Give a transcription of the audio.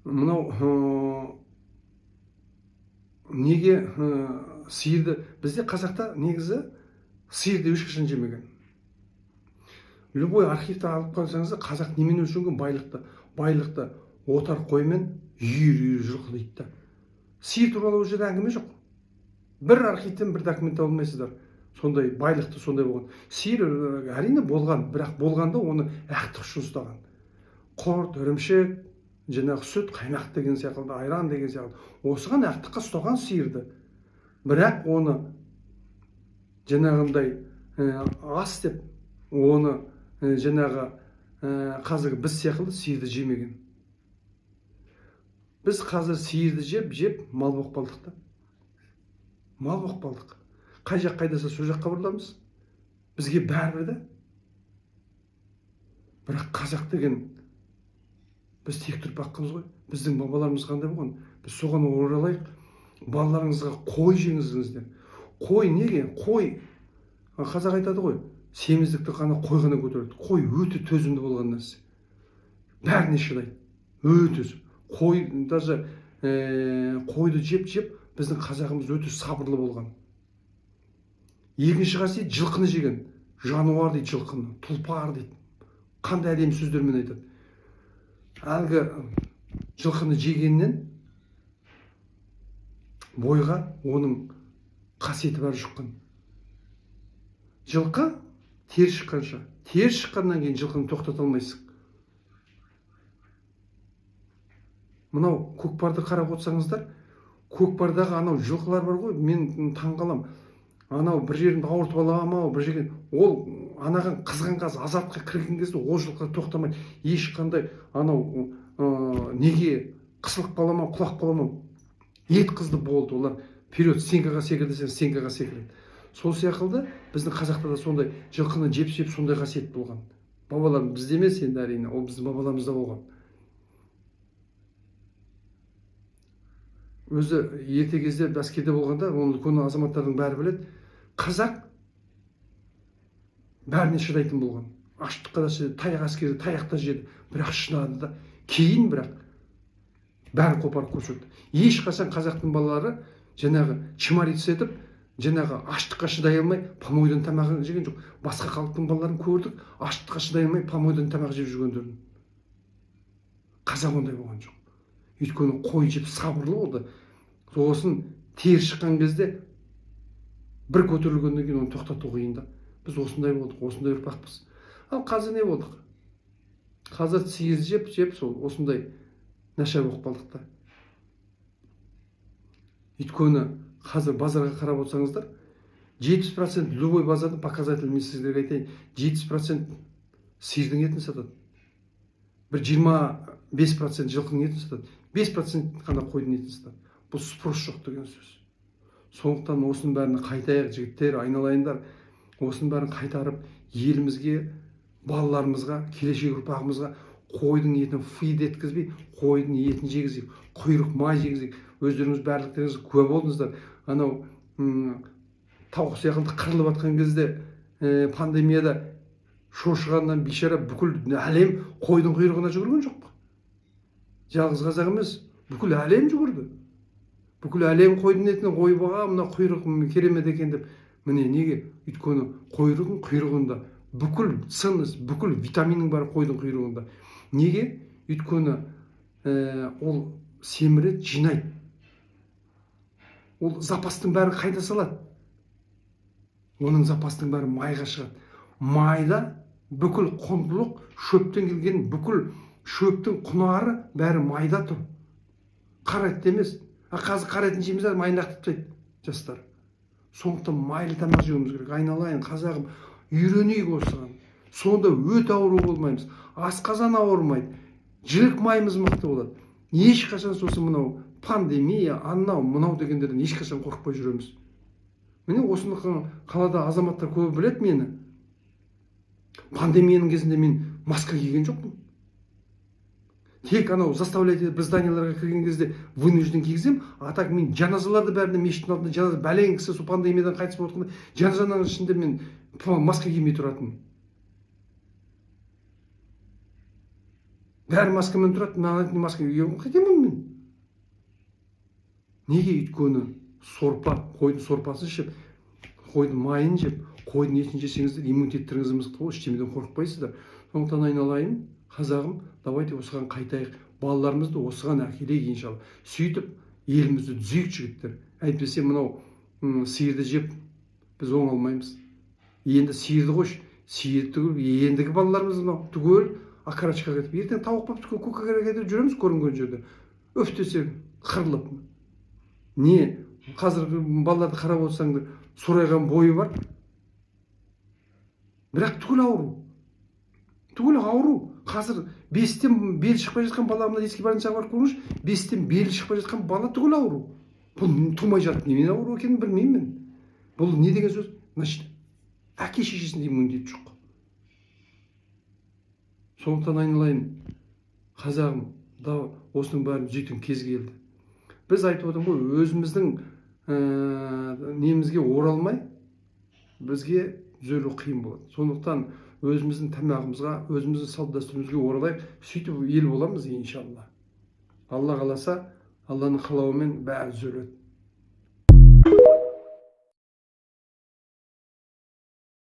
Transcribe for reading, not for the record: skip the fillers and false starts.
Мынау неге сиырды бізде қазақта негізі сиырды ешқашан жемеген. Любой архивті алып қалсаңыз, қазақ немен өлшенген байлықты? Байлықты отар қоймен үйір-үйір жылқы дейді да. Сиыр туралы ол жерде әңгіме жоқ. Бір архивтен бір документ таба алмайсыздар. Сондай байлықты сондай болған. Сиыр әрине болған, бірақ болғанда оны ақтық үшін ұстаған. Құрт, ірімшік, жаңағы сүт, қаймақ деген сияқты, айран деген сияқты. Осыған ақтыққа ұстаған сиырды. Бірақ оны жаңағындай ас деп, оны жаңағы қазіргі біз сияқты сиырды жемеген. Біз қазір сиырды жеп мал боқ қалдық та. Мал боқ қалдық. Қай жақ қайдаса сол жаққа бұрыламыз. Бізге бәрібір де. Бірақ қазақ деген біз текті ұрпақпыз ғой. Біздің бабаларымыз қандай болған? Біз соған оралайық. Балаларыңызға қой жеңіздіңіздер. Қой неге? Қой, қазақ айтады ғой, семіздікті қана қой ғана көтереді. Қой өте төзімді болған нәрсе. Бәріне шыдайды. Өте. Қой даже қойды жеп-жеп біздің қазағымыз өте сабырлы болған. Екінші қасиет жылқыны жеген. Жануар дейді жылқыны, тұлпар дейді. Қандай әдемі сөздермен айтады. Әлгі жылқыны жегеннен бойға оның қасиеті бар жұққан. Жылқы тер шыққанша, тер шыққаннан кейін жылқыны тоқтата алмайсың. Мынау көкпарды қарап отырсаңыздар, көкпардағы анау жылқылар бар ғой, мен таңғалам. Анау бір жерімді ауыртып аламын ау, бір жерге ол анаған қызған қаз азартқа кірген кезде ол жылқы тоқтамайды. Ешқандай анау неге қысылып қаламау, құлап қаламау. Ет қызды болды, олар вперед, стенкаға секір десең, стенкаға секіреді. Сол сияқты біздің қазақта да сондай жылқыны жеп-жеп сондай қасиет болған. Бабаларымыз бізде емес енді әрине, ол біздің бабаларымызда болған. Өзі ерте кезде әскерде болғанда, оны үлкен азаматтардың бәрі біледі. Қазақ бәріне шыдайтын болған. Аштыққа да шыдады, таяқ әскерде таяқ та жеді, бірақ шыдады да. Кейін бірақ бәрін қопарып көрсетті. Ешқашан қазақтың балалары жаңағы чмориться етіп, жаңағы аштыққа шыдай алмай помойдан тамақ жеген жоқ. Басқа халықтың балаларын көрдік, аштыққа шыдай алмай помойдан тамақ жеп жүргендерін. Қазақ ондай болған жоқ. Өйткені қой жеп сабырлы болды. Сосын тер шыққан кезде бір көтерілгеннен кейін оны тоқтату қиын да. Біз осындай болдық, осындай ұрпақпыз. Ал қазір не болдық? Қазір сиыр жеп сол осындай нашар болып қалдық та. Өйткені қазір базарға қарап отырсаңыздар, 70% любой базардың показатель, мен сіздерге айтайын, 70% сиырдың етін сатады. Бір 25% жылқының етін сатады, 5% қана қойдың етін сатады. Бұл спрос жоқ деген сөз. Сондықтан осының бәрін қайтайық, жігіттер, айналайындар, осының бәрін қайтарып елімізге, балаларымызға, келешек ұрпағымызға қойдың етін фид еткізбей, қойдың етін жегізейік, құйрық май жегізейік. Өздеріңіз барлықтарыңыз куә болдыңыздар. Анау тауық сияқты қырылып жатқан кезде пандемияда шошығаннан бейшара бүкіл әлем қойдың құйрығына жүгірген жоқ. Жалғыз қазақ емес, бүкіл әлем жүгірді. Бүкіл әлем қойдың етіне, ойбаға, мына құйрық керемет екен деп. Міне неге? Өйткені қойдың құйрығында бүкіл ценность, бүкіл витаминнің бәрі қойдың құйрығында. Неге? Өйткені ол семіреді, жинайды. Ол запастың бәрін қайда салады? Оның запастың бәрі майға шығады. Майда бүкіл құндылық, шөптен келген бүкіл шөптің құнары бәрі майда тұр. Қара етте емес. А қазір қара етін жейміз, майын лақтырып тастайды жастар. Сондықтан майлы тамақ жеуіміз керек. Айналайын қазағым, үйренейік осыған. Сонда өте ауру болмаймыз. Асқазан ауырмайды. Жілік майымыз мықты болады. Ешқашан сосын мынау пандемия, анау, мынау дегендерден ешқашан қорықпай жүреміз. Міне осыны қалада азаматтар көбі біледі мені. Пандемияның кезінде мен маска киген жоқпын. Тек анау заставлять етіп зданияларға кірген кезде вынужден кигіземін. А так мен жаназаларды бәріне мешіттің алдында жаназа, бәлен кісі сол пандемиядан қайтыс болып жатқанда жаназаның ішінде мен маска кимей тұратынмын. Бәрі маскамен тұрады, маған айтты, маска қайтемін оны мен. Неге? Өйткені сорпа, қойдың сорпасын ішіп, қойдың майын жеп, қойдың етін жесеңіздер, иммунитеттеріңіз мықты болады, ештемеден қорықпайсыздар. Сондықтан, айналайын қазағым, давайте осыған қайтайық, балаларымызды осыған әкелейік, иншалла. Сөйтіп елімізді түзейік, жігіттер. Әйтпесе мынау сиырды жеп біз оңалмаймыз. Енді сиырды қойшы, сиыр түгіл, ендігі балаларымыз мынау түгел окорочкаға кетіп, ертең тауық болып көкірек етіп жүреміз көрінген жерде, үф десе қырылып. Не, қазіргі балаларды қарап отырсаңдар, сорайған бойы бар, бірақ түгел ауру, түгел ауру. Қазір 5-тен белі шықпай жатқан бала, мына детский больницаға барып көріңізші, 5-тен белі шықпай жатқан бала түгел ауру. Бұл тумай жатып немен ауру екенін білмеймін мен. Бұл не деген сөз? Значит, әке шешесінде иммунитет жоқ. Сондықтан, айналайын қазағым да, осының бәрін түзейтін кез келді. Біз айтып отырмын ғой, өзіміздің немізге оралмай, бізге түзелу қиын болады. Сондықтан өзіміздің тамағымызға, өзіміздің салт дәстүрімізге оралайық, сөйтіп ел боламыз, иншалла. Алла қаласа, Алланың қалауымен бәрі түзеледі.